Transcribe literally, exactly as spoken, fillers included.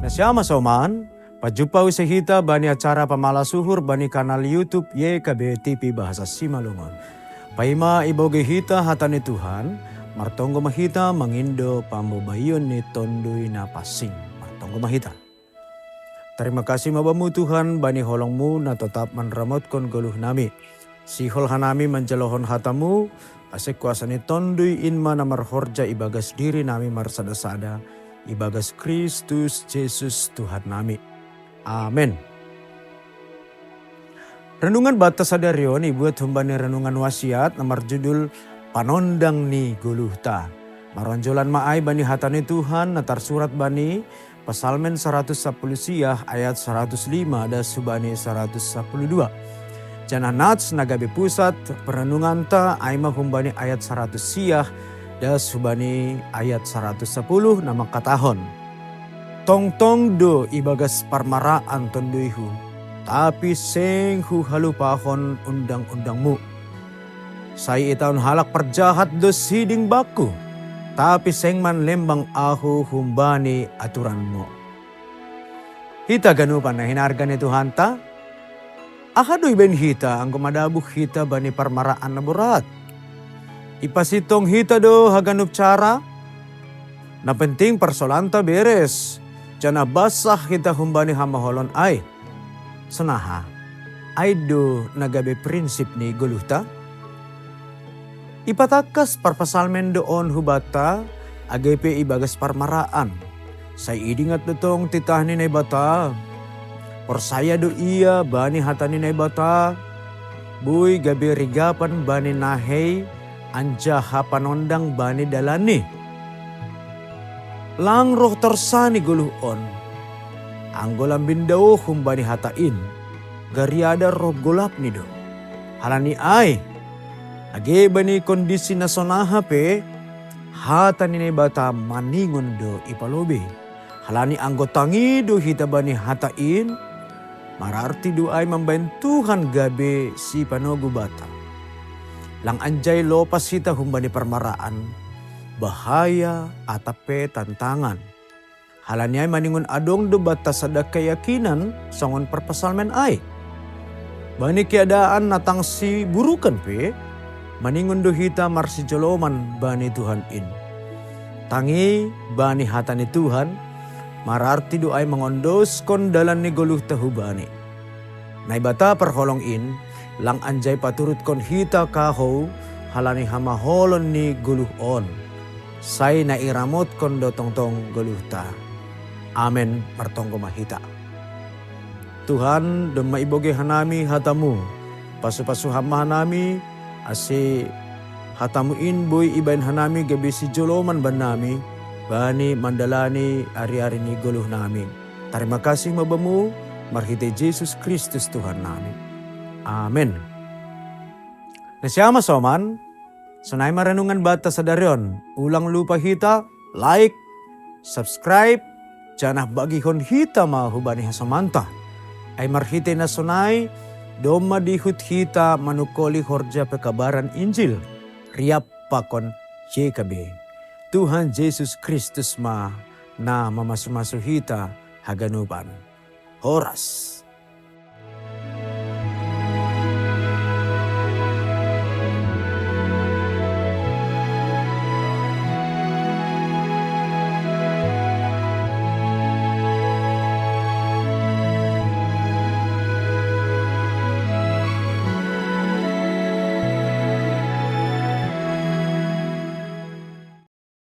Na siama soman, pajumpa use hita bani acara pamala suhur bani kanal YouTube Y K B T V Bahasa Simalungun. Paima iboge hita hata ni Tuhan, martonggo ma hita mangindo pambobaion ni Tonduy Napansing. Martonggo ma hita. Tarima kasih ma bamu Tuhan bani holongmu na totap manramotkon goluh nami. Sihol hanami manjalohon hatamu, ase kuasa ni Tonduy in ma na marhorja ibagas diri nami marsada-sada, ibagas Kristus Jesus Tuhan nami. Amen. Renungan banta sadari on ibuat humbani renungan wasiat na marjudul Panondang ni Goluhta. Maronjolan ma ai bani hata ni Tuhan na tarsurat bani Pasalmen saratus sapuluh siah ayat saratus lima das hubani saratus sapuluh dua. Janah nats na gabe pusat perenunganta ai ma humbani ayat saratus siah das hubani ayat saratus sapuluh na mangkatahon: Tongtong do ibagas parmaraan tonduyhu, tapi seng huhalupahon undang-undangmu. Sai itahon halak parjahat do siding bakku, tapi seng manlembang ahu humbani aturanmu. Hita ganupan na hinarga ni Tuhanta, aha do ibaen hita anggo madabuh hita bani parmaraan na borat? Ipasintong hita do haganup cara? Na penting parsolanta beres, janah bansah hita humbani hamaholon ai. Sonaha, ai do na gabe prinsip ni goluhta? Ipatangkas parpasalmen do on hubanta, age pe ibagas parmaraan. Sai idingat do tong titah ni Naibata. Porsaya do ia bani hata ni Naibata, boi gabe rigapan bani nahei anjaha panondang bani dalanni. Lang roh torsa ni goluh on, anggo lambin daoh humbani hata in, gariada roh golapni do. Halani ai, age bani kondisi na sonaha pe, hata ni Naibata maningon do ipalobei. Halani anggo tangi do hita bani hata in, mararti do ai mambaen Tuhan gabe sipanogu banta. Lang anjai lopas hita humbani parmaraan, bahaya atap pe tantangan. Halani ai maningon adong do banta sada keyakinan songon parpasalmen ai. Bani keadaan na tangsi burukan pe, maningon do hita marsijoloman bani Tuhan in. Tangi bani hata ni Tuhan, mararti do ai mangondoskon dalan ni goluhta hubani. Naibata parholong in, lang anjai paturutkon hita kahou halani hamaholon ni goluh on. Sai na iramotkon do tongtong goluhta. Amen, martonggo ma hita. Tuhan, domma iboge hanami hatamu. Pasu-pasu ham ma hanami, ase hatamu in boi ibaen hanami gabe sijoloman bannami, bani mandalani ari-ari ni goluh nami. Tarima kasih ma bamu, marhitei Jesus Kristus Tuhan nami. Amen. Na siama soman, sonai ma renungan banta sadari on. Ulang lupa hita, like, subscribe, janah bagihon hita ma hubani hasomanta. Ai marhitei na sonai, domma diihut hita manungkoli horja pekabaran Injil, riap pakon Y K B. Tuhan Jesus Kristus ma na mamasu-masu hita haganupan. Horas.